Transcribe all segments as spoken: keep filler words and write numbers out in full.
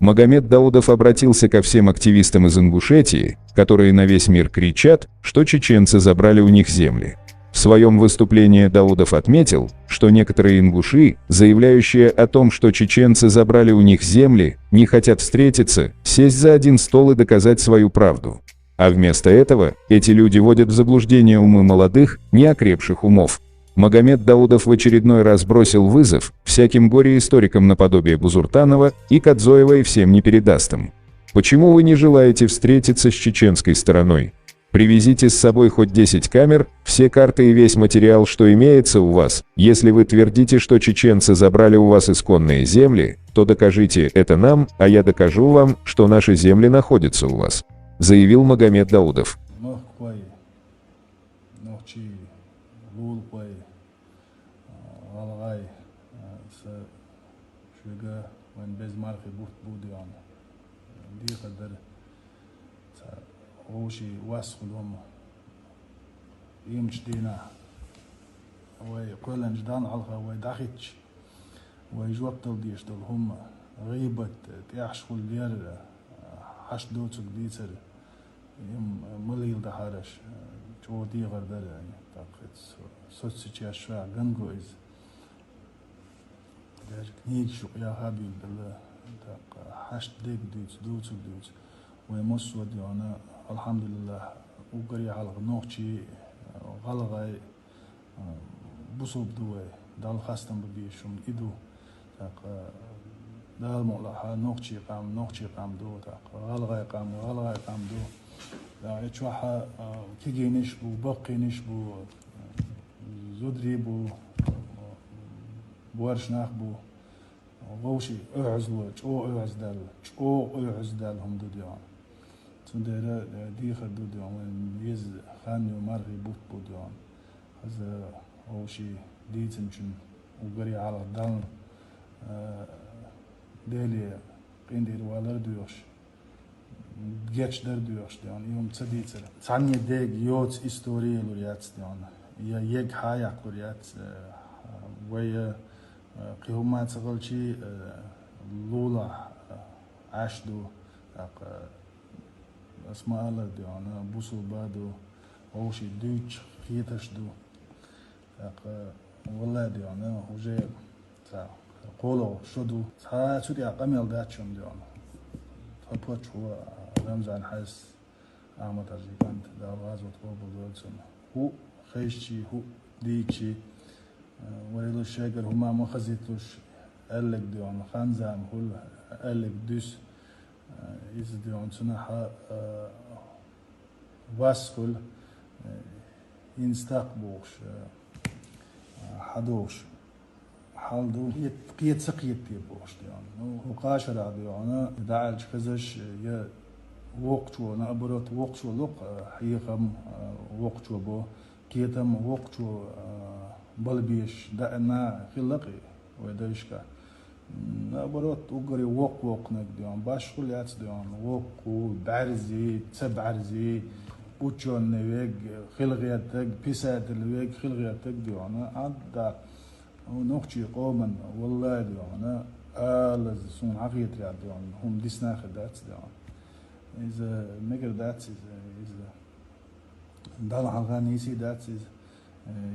Магомед Даудов обратился ко всем активистам из Ингушетии, которые на весь мир кричат, что чеченцы забрали у них земли. В своем выступлении Даудов отметил, что некоторые ингуши, заявляющие о том, что чеченцы забрали у них земли, не хотят встретиться, сесть за один стол и доказать свою правду. А вместо этого эти люди вводят в заблуждение умы молодых, неокрепших умов. Магомед Даудов в очередной раз бросил вызов всяким горе-историкам наподобие Бузуртанова и Кадзоева и всем непередастым. Почему вы не желаете встретиться с чеченской стороной? Привезите с собой хоть десять камер, все карты и весь материал, что имеется у вас. Если вы твердите, что чеченцы забрали у вас исконные земли, то докажите это нам, а я докажу вам, что наши земли находятся у вас, заявил Магомед Даудов. Мохк вай, нохчий, лул вай, гӀалгӀай, са шуьга вайн безмархи бутт бу диана. Дехар дара. Ца вовший вас хулума. Имч дина. Вай кхоьллинчу дан хьалха вай дахитча, вай жоп дала дезаш долу хӀума, гӀийбат, тӀехьаш хул вер, хьаш доцург дийцар, им малийла дахьараш, чӀогӀа дехар дара. ТӀаккха соцсечаш чохь ганго иза. Даже книгаш юкъа яха а билла дала, тӀаккха хьашт дег дуьйцу, дуьйцу, дуьйцу. Вай массо а дуьйна, алхьамдулиллахь, уггаре хьалха нохчий, гӀалгӀай, бусулба ду вай, Далла хастам бан безаш хӀума и ду. ТӀаккха Дала мукъ лахь, нохчий къам, нохчий къам ду, тӀаккха гӀалгӀай къам, гӀалгӀай къам ду. ТӀаккха и чохь кегийнаш бу, баккхийнаш бу, зударий бу, боьрша нах бу. Вовший оьгӀазло, чӀогӀа оьгӀаздаьлла, чӀогӀа оьгӀаздаьлла хӀума ду дуьйна. Цундела, э, дехар ду дуьйна, вайн веза хан ю, мархий бутт бу дуьйна. Хаза вовший дийцинчун уггаре хьалха Далла, э, Деле къинтӀера валар а доьхуш, гечдар а доьхуш дуьйна, и хӀума ца дийцар. Цхьанне дега йоцу истори ялур яц дуьйна, я ега хьа яккхалур яц, э, вай, э, кхин хӀумма ца хилчий, э, лулахь, э, Ӏаш ду, тӀаккха, э, ас ма-аллара дуьйна, бусулба ду, вовший дуьйцуш хеташ ду. ТӀаккха, валлай дуьйна, уже цхьа кхоалгӀа шо ду. Цхьа цу тӀехь къамел дац шуна дуьйна. Тхан паччахьо Рамзан-Хьаьжас, Ахьмад-Хьаьжин кӀант, Дала гӀазот къобалдойла цуьнан. ХӀуъ хезчий, хӀуъ дийцчий, вай луш шайгара хӀума ма хазийталуш, аьлларг дуьйна, хан-зама хуьлу, аьлларг дуьсу, иза дуьйна цунах хьа, вас хуьлу, хӀинца тӀаккха бохуш, хьадохуш хьал ду, кхета ца кхетаде бохуш дуьйна. Ну, хӀокху шарахь дуьйна, дӀааьлча хезаш, я воккхачо, наоборот, воккхачо ло-кх хьехам, воккхачо бо, кхетам воккхачо балбеш, даьӀна хилла-кх и вай дайшкахь. Наоборот, уггаре воккха-воккханиг дуьйна, башхо яц дуьйна, воккха, бӀаьрзе, ца бӀаьрзе, учёный верг хила гӀертарг, писатель верг хила гӀертарг дуьйна, Ӏадда, нохчий къоман, валлай дуьйна, алаза суна хьахетарехь дуьйна, хӀума дисна хир дац дуьйна. Иза мегар дац иза, иза Далла хьалха нийса дац иза,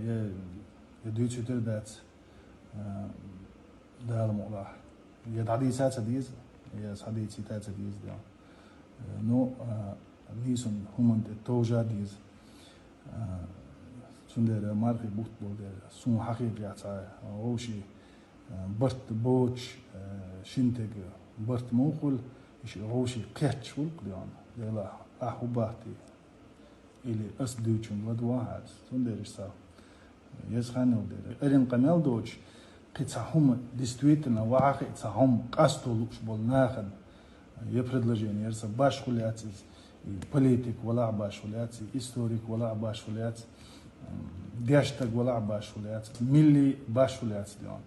я, я дуьйцуьйтур дац. Дала мукъ лахь. Я дӀадийца ца деза, я схьадийцийта ца деза дуьйна. Ну, нийсонан хӀуманна тӀе товжа деза. Цундела мархий бутт болу дела, суна хьахетарехь цхьа вовший барт боцуш, шина стеган барт муха хуьлу, и ши вовший кхетча хуьлу-кх дуьйна. Делахь, ахь хӀун бахьтий? Или ас дуьйцучунна ладогӀа хьаьжа. Цундела иштта еза хан йолу дела. Эрна къамел доцуш, кхин цхьа хӀума действительно вахьа хиъна, цхьа хӀума къасто лууш болу нахана я предложение яра сан, башхо яц иза, и политик валахь башхо яц, и историк валахь башхо яц, дешна стаг валахь башхо яц, милли башхо яц дуьйна.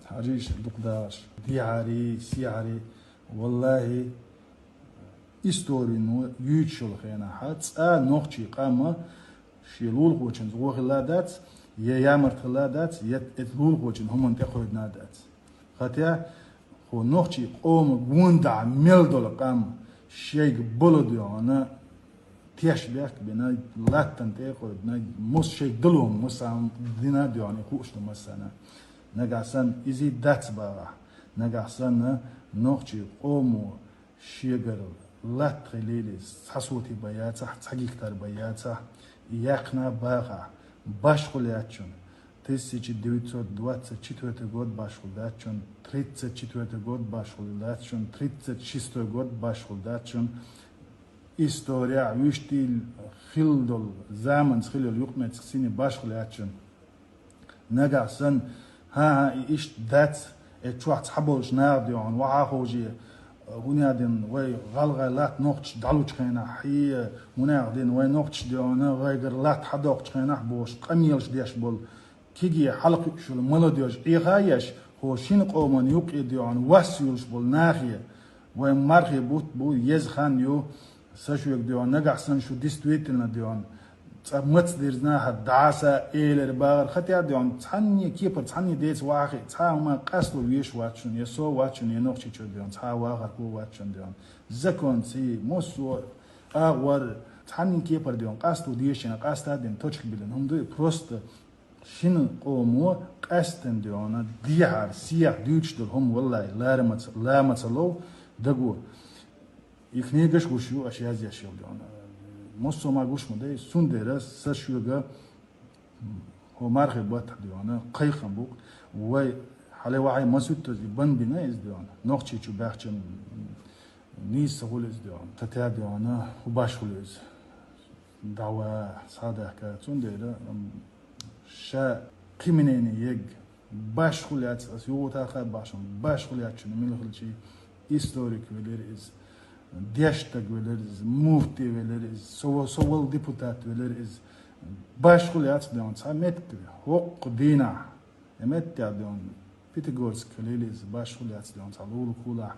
Хьажийша дукха дахарш, дехьари, сехьари, валлахӀи, историно юьйцуш йолу хенахь, цкъа нохчий къам шен лулахочуьнца вон хилла дац, я ямарта хилла дац, я эцу лулахочун хӀуманна тӀекхойдина дац. Хотя ХӀо нохчий къоман гонда мел дола къам шайга болу дуьхьана теш бехк бина, латтан тӀе а кхойдина, мус шайга дало мусам дина дуьхьана хууш ду массана. Нагахь санна изий дац багӀахь, нагахь санна нохчий къомо шегара латта хилийла иза, цхьа соти бан яцахь, цхьа гектар бан яцахь, яьккхина бахахь, башхула яц шуна. Тысяча девятьсот двадцать четвёртый год башхула дац шуна, тридцать четвёртый год башхула дац шуна, тридцать шестой год башхула дац шуна. История вуьштийла хилла долу, заманца хилла йолу юкъаметтиг синий башхула яц шуна. Нагахь санна, хӀан-хӀа, и иштта дац, э, чохь цхьаболчу наха дуьхьана, вахьа ховше, хӀунда аьлла вай гӀалгӀай латта нохчаш дӀалучу хенахь, хье, хӀунда аьлла вай нохчаш дуьхьана, вайгара латта хьадоккхучу хенахь бохуш, къамелаш деш болу, кегий хьалакхуьуш йолу молодёжь Ӏеха а еш, хӀо шина къоман юккъе дуьхьана вас юлуш болу нахе, вайн мархий бутт бу, еза хан ю, сан шуьга дуьхьана, нагахь санна шу действительно дуьхьана, цкъа маца дирзина хьан дӀаса элира багӀар хатя дуьхьана, цхьанне кепара, цхьанне деца вахахь, цхьа хӀума къасто веш вац шуна, я со вац шуна, я нохчичо дуьхьана, цхьа вахархо вац шуна дуьхьана. Законций, муссо а, агӀор, цхьанне кепара дуьхьана, къасто дешина, къаста дина, точка билина, хӀума дуй, просто шина къомо къаьстина дуьхьана, дехьара, сехьа дуьйцуш долу хӀума, валлахӀи, лара маца, ла маца лов даго. И книгаш гуш ю, аша язъеш йолу дуьхьана. Муссо ма гуш ма дай, цундела сан шуьга хӀо мархий баттахь дуьхьана, кхайкхам бу-кх, вай хьале вахье масуьттаза и бан бина иза дуьхьана. Нохчичу баьхчан нийса ца хуьлу иза дуьхьана. Ца тя дуьхьана, хӀу баш хуьлу иза. ДӀава, схьадахка. Цундела, м, ша кхин мнение егга. Баш хуьлу яц, ас югӀу таххай бахьаш, баш хуьлу яц шуна мила хилчий, историк велира иза, деш стаг велира иза, муфти велира иза, со, со вал депутат велира иза. Баш хуьлу яц дуьхьана, цхьа меттиг, хӀокху дийнахь, я меттехь дуьхьана, Пятигорск хилийла иза, баш хуьлу яц дуьхьана, цхьа лулахь,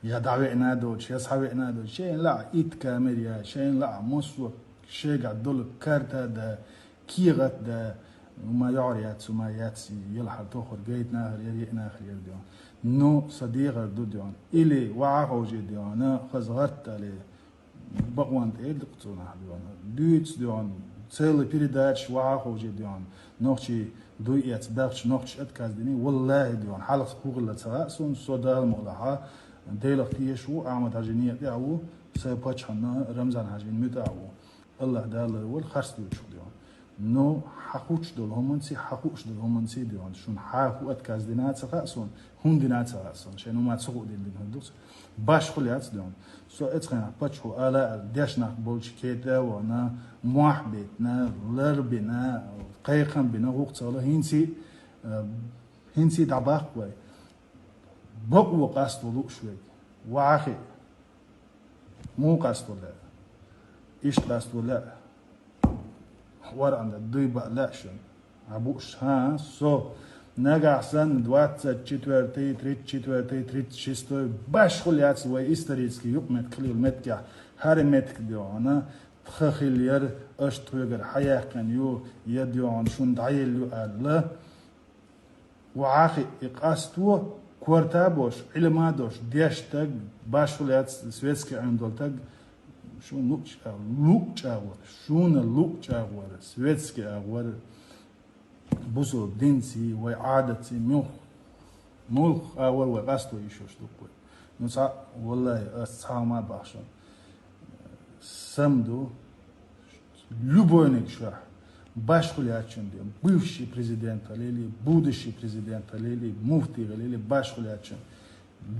я дӀавеана а доцуш, я схьавеана а доцуш, шайна лаахь итт камера я, шайна лаахь массо а шайгахь долу карта а да, кехат а да, хӀума йоӀар яц, хӀума яц, елхьар тохар гайта нахар яра, еа нахар яра дуьхьана. Ну, сан дехар ду дуьхьана. Или вахьа ховше дуьхьана, хаза гӀаттале, бакъонан тӀе дукха цунах дуьхьана. Дуьйцу дуьхьана, целый передача вахьа ховше дуьхьана. Нохчий дуй эца баьхча нохчаш отказ дини, валлахӀи дуьхьана. Хьалха хӀу хилла ца хаьа суна, со Дала мукъ лахь, Делах тешаш ву, Ахьмад-Хьажин некъа тӀехь ву, сайн паччахьна Рамзан-Хьажин муьтӀахь ву. АллахӀ Дала лар вара харц дуьйцуш дуьхьана. Ну, хьан хуьттуш долу хӀуманций, хьан хууш долу хӀуманций дуьхьана. Шуна хьан хӀу отказ дина ца хаьа суна, хӀунда дина ца хаьа суна. Шайн хӀума ца хуу дина дина хӀума ду-кх. Баш хуьлу яц дуьхьана. Со эцхьанахь паччахьо ала а, деш нах болчу кета а вахана, мохь битина, лар бина, кхайкхам бина, гӀукху ца хила, хӀинций, а, хӀинций дӀабаккха вай. Бакъо къасто лууш верг. Вахьа хиъ. Муха къасто лаьа? Иштта къасто лаьа. ВорхӀандан дуй баа лаьа шуна. Хьан бууш, хӀан, со. Нагахь санна двадцать четвёртый, тридцать четвёртый, тридцать шестой, баш хуьлу яц вай исторический юкъаметтиг хилла меттигехь, хӀара меттиг дуьхьана, тхан хилла яра, аша тхоьгара хьаяьккхина ю, я дуьхьана шуна дӀаелла ю аьлла. Вахьа хиъ, и къасто, корта а беш, Ӏилма а деш, деш стаг, баш хуьлу яц, светский Ӏуьйна долу стаг, шуна луъу чӀагӀ-, луъу чӀагӀвар, шуна луъу чӀагӀвар, светский агӀор, бусулба динций, вай Ӏадатций, муьлх-, муьлх агӀор вай къасто йиш йолуш ду-кх вай. Ну, цхьаъ, валлахӀи, ас цхьа хӀума а боху шуна. Сам ду, любойниг шуьгахь, баш хуьлу яц шуна дуьхьана, бывший президент хилийла, будущий президент хилийла, муфти хилийла, баш хуьлу яц шуна.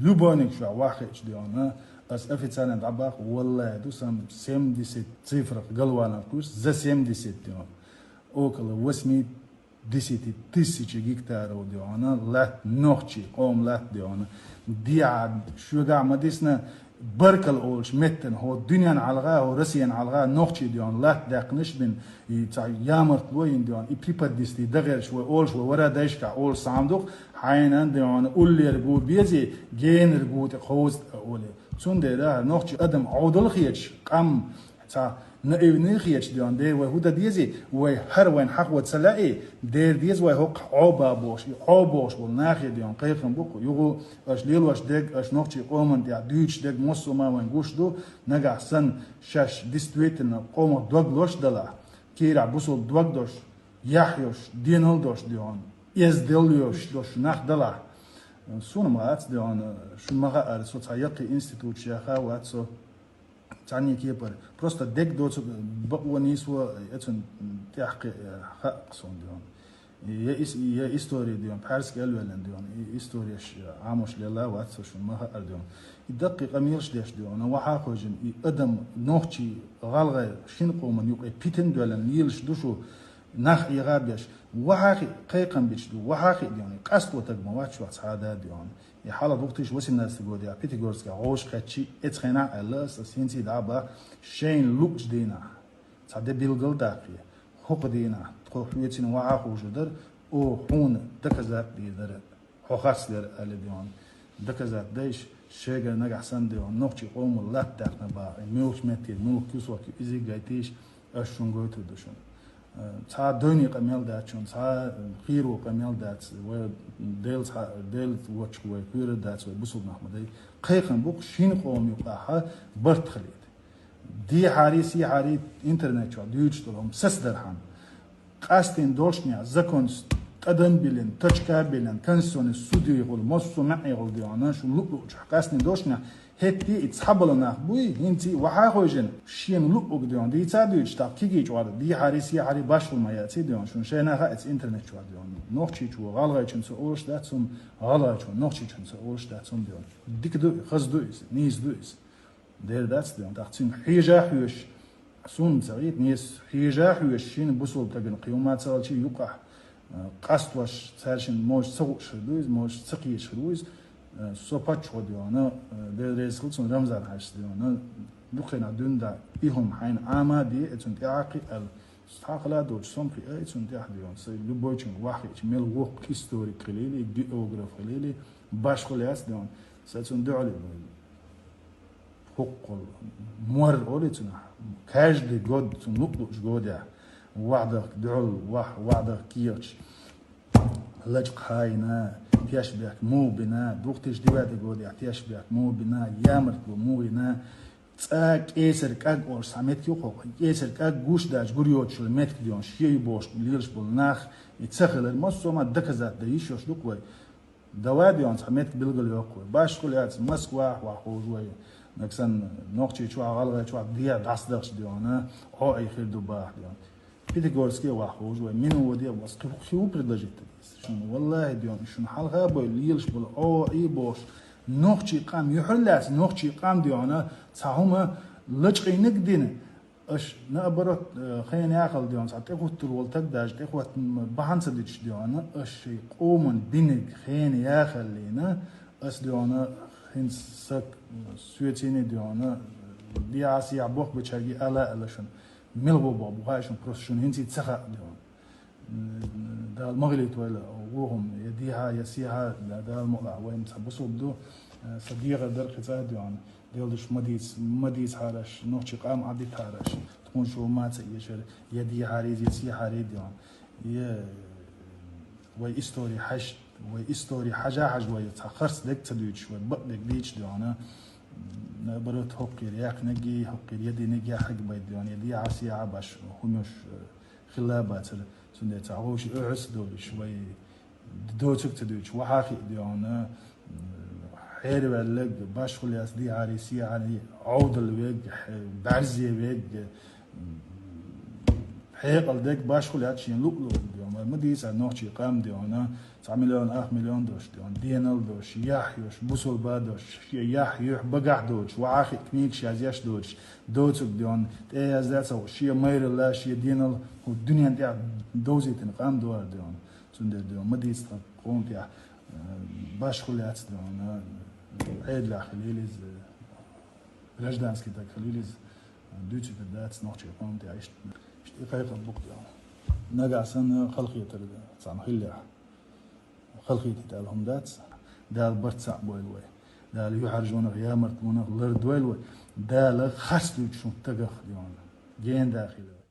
Любойниг шуьгахь вахьа хиъча дуьхьана, ас официально дӀабоху, валлахӀи, ду сам семьдесят цифрах галванан курс, за семьдесят дуьхьана. Около восьми десяти тысячи гектаров дуьхьана латта, нохчий къоман латта дуьхьана. Дехьа шуьгахь ма дисна, баркалла олуш меттана, хӀо дуьненна хьалха, хӀо Россияна хьалха нохчий дуьхьана латта даьккхинарш бина, и цхьа ямартло йина дуьхьана, и преподнести дан гӀерташ вай олуш, вай вара дайшкахь олуш схьа ма ду-кх, хьайна дуьхьана уллера гу безе, генара гу тӀе кховза тӀе оле. Цундела нохчий адам Ӏовдал хеташ, къам цхьа Наивный хеташ, дий хьона, дера вай хӀу дан дезий, вай хӀара вайна хьахо ца лаьий, дера деза вай хӀокху Ӏоба бохуш, и Ӏоба бохуш болу нахе, дий хьона, кхайкхам бу-кх, юха аша лелош дерг, аша нохчийн къоманна тӀехь дуьйцуш дерг массо а ма вайна гуш ду, нагахь санна шаьш действительно къомах дог лозуш далахь, кийрахь бусалба дог долуш, яхь йолуш, денал долуш, дий хьона, эздел йолуш долуш нах далахь. Суна ма хац, дий хьона, шуна ма хаьара, со цхьа яккхий институташ яха вац со. Цхьанне кепара. Просто дерг доцург бакъо нийсо, эцун тӀехь кхин, э, хаьа-кх суна, дий хьона. Я ис-, я истори, дий хьона, пхьаьрсиг аьлла ваьллина, дий хьона, и истореш, э, Ӏамош лелла вац со, шуна ма хаьара, дий хьона. И даккхий къамелаш деш, дий хьона, вахьа хожина, и адам нохчий, гӀалгӀай, шина къоман юкъе питан доьллина лелаш ду шу, нах эгӀа беш. Вахьа хи кхайкхам бича ду, вахьа хи, дий хьона, и къасто таг ма вац вац хьада, дий хьона. И хьалха две тысячи восемнадцатый годехь Пятигорскехь гӀовш кхаьччи, эцу хенахь аьлла аса, хӀинца а дӀа а баха, шайна луъучу дийнахь, цхьа де билгал даккхий, хӀокху дийнахь, тхо хьоьцина вахьа ховшу дара, оха хьуна доказать дийр дара, хьо харц дара аьлла, дий хьона. Доказать дайша, шайгара нагахь санна, дий хьона, нохчийн къоман латта даьккхина баха, и муьлхачу меттера, муьлхачу кусок ю изиг гайтийша, ас шуна гойтур ду шуна. Э, цхьа дойне къамел дац шуна, цхьа, э, хийро къамел дац, вай Дела цхьа, Дела воцчух вай кхоьрур дац, вай бусалба нах ма дай. Кхайкхам бу-кх шина къоман юкъахь барт хилийта. Дехьарий, сехьарий интернет чохь дуьйцуш долу хӀума сацадархьама, къастийна долчунехь, законца тӀадам биллина, тачка а биллина, конституционный суд йихула, массо а маьӀ йихула, дий хьона, шуна луъ-луъчохь къастийна долчунехь, хӀетте и цхьаболу нах буй, хӀинца а вахьа хойжина, шена луъург, дий хьона, дийца а дуьйцуш, тӀаккха кегийчу гӀара дехьарий, сехьарий башхалла ма яций, дий хьона, шуна шайна хаьа иза интернет чохь, дий хьона. Нохчийчо гӀалгӀайчунна ца олуш дац хӀума, гӀалгӀайчо нохчийчунна ца олуш дац хӀума, дий хьона. Дика ду и, хаза ду иза, нийса ду иза. Дера дац, дий хьона, тӀаккха цуьнга хьежа а хьоьжуш, суна ца гӀийта, неса хьежа а хьоьжуш, шина бусалба тагана кхин хӀума ца хилчи юкъахь, а, къастош, цаьршинна можа ца хууш хир ду иза, можа ца кхеташ хир ву иза, а, со паччахьо, дий хьона, а, Дела реза хила цунна, Рамзан-Хьаьжас, дий хьона, дукха хенахь дуьйна дӀа, и хӀума хьайна Ӏама а де, и цунна тӀаьхьа а кхиъна аьлла, цхьа хала а доцуш, со-м кхиъна, и цунна тӀаьхьа, дий хьона, сайн любойчунга вахьийча, мел воккха историк хилийла, географ хилийла, башхалла яц, дий хьона, сан цунна дуьхьал ю. ХӀокхул мор олу цунах. Каждый год цунна луъ-луъчу годехь вахдах дуьхьал вах-, вахдах кехаташ лачкъа хьайна, тешнабехк муха бина, две тысячи девятый годехь тешнабехк муха бина, ямартло муха йина, цкъа кесар кӀаг олуш цхьа меттиг ю кху, кесар кӀаг гуш даьлча гур йоцуш йолу меттиг, дий хьона, шен ю бохуш лелаш болу нах, и ца хилар массо а ма доказать дан йиш йолуш ду-кх вай. Давай, дий хьона, цхьа меттиг билгалйоккху вай. Башхалла яц, Москвахь вахьа ховшу вай. Нагахь санна Нохчийчохь, ГӀалгӀайчохь дехьа дӀасадахча, дий хьона, Ӏо а хир ду баха, дий хьона. Пятигорске вахьа ховшу вай. Минводе а вац. Кхин хӀун предложить дан деза шуна? Валлахи, дий хьона, шуна хьалха а бой лелаш болу Ӏо а бохуш, нохчийн къам юьхьарлаьцна, нохчийн къам, дий хьона, цхьа хӀума лачкъийнарг дина. Аша, наоборот, э, хенан яхал, дий хьона, цхьа тӀехӀуттур волу таг даже тӀехӀоттан бахьана ца дуьтуш, дий хьона, аша шайн къоман диниг хенан яхаллина, ас, дий хьона, хӀинца саг, соьцийний, дий хьона, дехьа-сехьа бохбечаьрги ала а аьлла шуна, мила гӀо боху бу хаьа шуна, просто шуна хӀинца а ца хаьа, дий хьона. Дала ма гӀилийта вайла вохум, я дехьа, я сехьа, да-, Дала мукъалахь, вайн цхьа бусалба ду, э, сан дегӀар дара кхин цӀа а, дий хьона. Делдаш ма дийца, ма дийцахьара аш, нохчийн къам Ӏадитахьара аш, тхуна шу ма ца эшара, я дехьарий, я сехьарий, дий хьона. Я вай истори хьаьжча, вай истори хьажа-хьажа вай цхьа харц дерг ца дуьйцуш, вай бакъдерг дийцуш, дий хьона. Наоборот, хӀокхера яьккхинарг, хӀокхера я динарг яхьарг байта, дий хьона, я дехьа-сехьа баш хӀумаш, э, хилла а бацара, цундела цхьа вовшийн охьа а ца довлуш, вай доцург ца дуьйцуш, вахьа хиъ, дий хьона, хьераваьлларг, башхалла яц, дехьарий, сехьарий, Ӏовдал верг, хье-, бӀаьрзе верг, хьекъал дерг, башхалла яц, шен луъ-луъург, дий хьона. Ма дийца нохчийн къам, дий хьона, цхьа миллион, ах миллион долуш, дий хьона, денал долуш, яхь йолуш, бусалба долуш, шен яхь, юьхь багахь доцуш, вахьа хиъ книгаш язъеш доцуш, доцург, дий хьона, тӀе яздаь ца хууш, шен майралла, шен денал хӀу дуьнен тӀехь довзийтина къам ду хӀара, дий хьона. Цундела, дий хьона, ма дийца тхан къоман тӀехь, э, башхалла яц, дий хьона, Ӏедалехь хилийла иза, гражданский таг хилийла иза, дуьйцуьйтур дац нохчийн къоман тӀехь, иштта, иштта и кхайкхам бу-кх, дий хьона. Нагахь санна халахетар цхьаьна хиллехь, халахетийта аьлла хӀума дац, Дала барт цхьаъ бойла вай. Дала юьхьӀаьржонах, ямартлонах лардойла вай. Дала харц дуьйцучу стагах, дий хьона. Генда хьила.